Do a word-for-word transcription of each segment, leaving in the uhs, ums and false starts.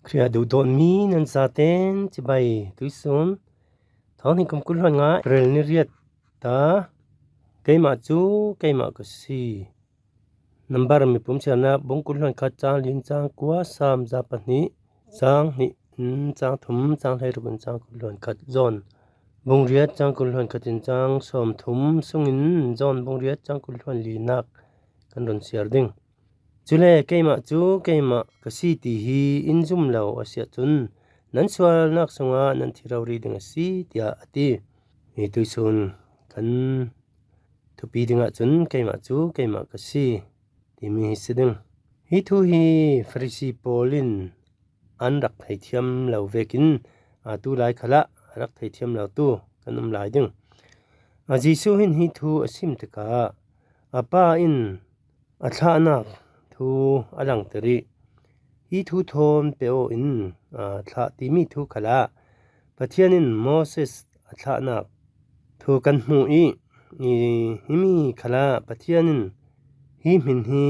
Khrih ah duhdawtmi nan zaten cibai tuisun. Thawnghnih kum kul hluan nga April ni riat ta, keimah cu keimah ka si. Nambar mipum siarnak bung kul hluan khat cang li in cang kua, Sam za pahnih cang hnih in cang thum, cang hleiruk in cang kul hluan khat, John bung riat cang kul hluan khat in cang sawm thum sungin John bung riat cang kul hluan linak kan run siar ding. Cule keimah cu keimah ka si ti hi in zum lo a si ahcun nan sualnak sungah nan thi rori ding a si, tiah a ti. Hi tuisun kan thupi ding ahcun keimah cu keimah ka si timi hi si ding. Hi thu hi Farasi pawl in an rak theithiam lo vekin, aa, tu lai khalah rak theithiam lo tu kan um lai ding. A Jesuh hin hi thu a sim tikah a pa in a thlahnak thu a langter i, hi thu thawn pe aw in, aa, thlah timi thu khalah Pathian in Moses a thlahnak thu kan hmuh i, i, himi khalah Pathian in hi hmin hi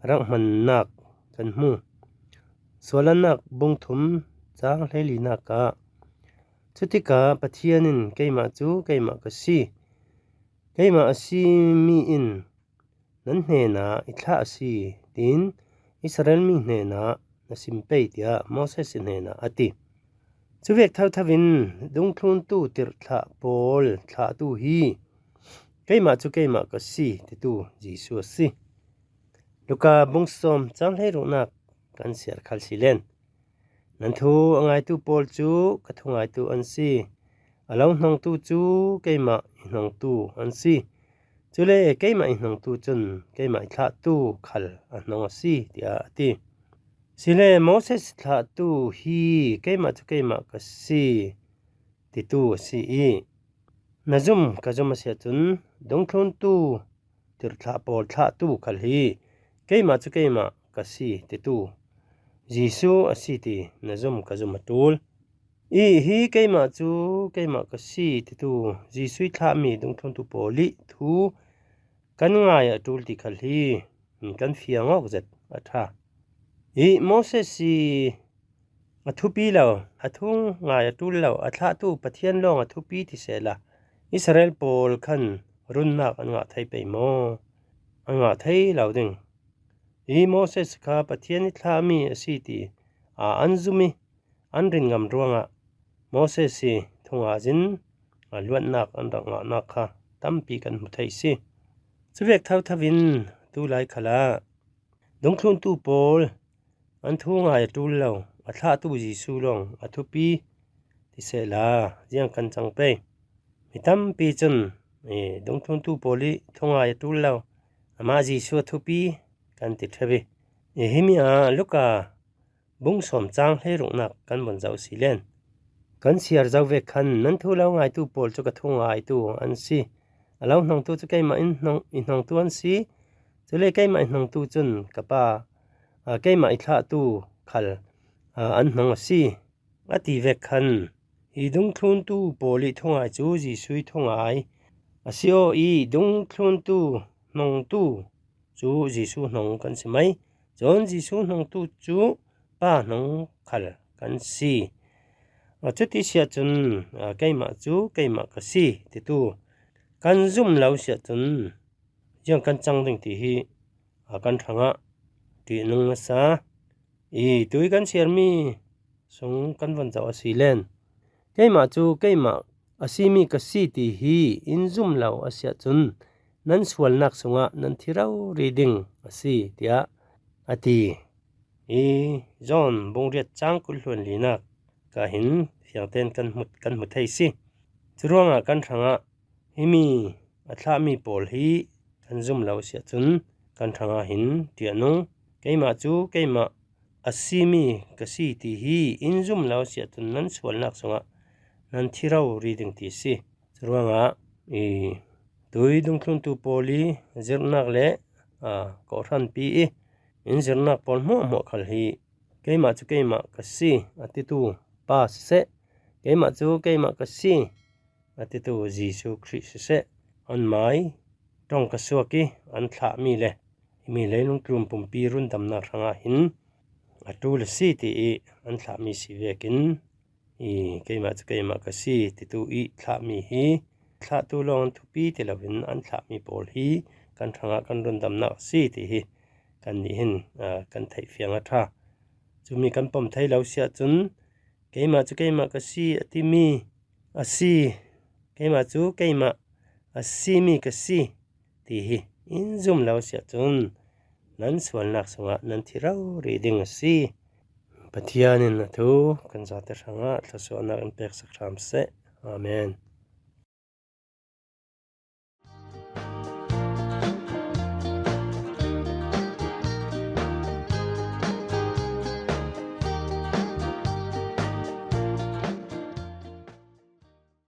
rak hmannak kan hmu. Sualannak bung thum cang hleilinak ah, cutikah Pathian in keimah cu keimah ka si, keimah a si mi in nan hnenah i thlah a si, tiin Israel mi hnenah na sim pei, tiah Moses hnenah a ti. Cuvek thotho in dungthluntu tirhthlah pawl thlahtu hi keimah cu keimah ka si titu Jesuh a si. Luka bung sawm cang hleiruknak kan siar khal si len. Nan thu a ngaitu pawl cu ka thu ngaitu an si. A lo hnongtu cu keimah i hnongtu an si. Cule keimah i hnongtu cun keimah i thlahtu khal a hnong a si, tiah a ti. Sile Moses thlahtu hi keimah cu keimah ka si titu a si i, na zum ka zum a si ahcun dungthluntu tirhthlah pawl thlahtu khal hi keimah cu keimah ka si titu Jesuh a si ti na zum ka zum a ṭul. I hi keimah cu keimah ka si titu Jesuh i thlahmi dungthluntu pawl i thu kan ngai a ṭul ti khal hi kan fiang awk zet a ṭha. I Moses i a thupi lo, a thu ngai a ṭul lo, a thlahtu Pathian lawng a thupi ti sehla, Israel pawl khan runnak an ngah thei pei maw? An ngah thei lo ding. Hi Moses kha Pathian i thlahmi a si ti, aa, an zum i an rin ngam ruangah Moses i thungai zin, aa, luatnak an rak ngahnak kha tampi kan hmu thei si. Cuvek thotho in tu lai khalah dungthluntu pawl an thu ngai a ṭul lo, a thlahtu Jesuh lawng a thupi ti sehla, ziang kan cang pei. Mi tampi cun, ee, dungthluntu pawl i thu ngai a ṭul lo, amah Jesuh a thupi kan ti ṭheu i, ee, himi ah Luka bung sawm cang hleiruknak kan vun zoh si len. Kan siar zo ve khan nan thu lo ngaitu pawl cu ka thu ngaitu an si. A lo hnongtu cu keimah in hnong, i hnongtu an si. Cule keimah i hnongtu cun ka pa, aa, keimah i thlahtu khal, aa, an hnong a si, a ti vek khan, hi dungthluntu pawl i thungai cu Jesuh i thungai a si aw i, dungthluntu hnongtu cu Jesuh hnong kan si mai. Cun Jesuh hnongtu cu Pa hnong khal kan si. Aa, cuti si ahcun, aa, keimah cu keimah ka si titu kan zum lo si ahcun, ziang kan cang ding ti hi, aa, kan hrangah ṭihnung a sa. I tui kan siarmi sung kan vun zoh a si len. Keimah cu keimah a simi ka si ti hi in zum lo a si ahcun nan sualnak sungah nan thi rori ding a si, tiah a ti. I John bung riat cang kul hluan linak ah hin fiangtein kan hmu, kan hmu thei si. Curuangah kan hrangah himi a thlahmi pawl hi kan zum lo si ahcun kan hrangah hin ṭihnung, keimah cu keimah a simi ka si ti hi in zum lo si ahcun nan sualnak sungah nan thi rori ding ti si. Curuangah i tui dungthluntu pawl i zirhnak le, aa, kawhhranpi i in zirhnak pawl hmuahhmuah khal hi keimah cu keimah ka si a titu Pa siseh, keimah cu keimah ka si a titu Jesuh Khrih siseh, an mai ṭong ka suak i an thlahmi le himi leilung tlun pumpi rundamnak hrangah hin a ṭul a si ti i an thlahmi si vekin, i, keimah cu keimah ka si titu i thlahmi hi thlahtu lawng an thupi ti loin an thlahmi pawl hi kan hrangah kan rundamnak a si ti hi kannih hin, aa, kan theih fiang a ṭha. Cumi kan pom thei lo si ahcun, keimah cu keimah ka si a timi a si, keimah cu keimah a simi ka si ti hi in zum lo si ahcun, nan sualnak sungah nan thi rori ding a si. Pathian in a thu kan zate hrangah thluasuahnak in peksak hram seh. Amen.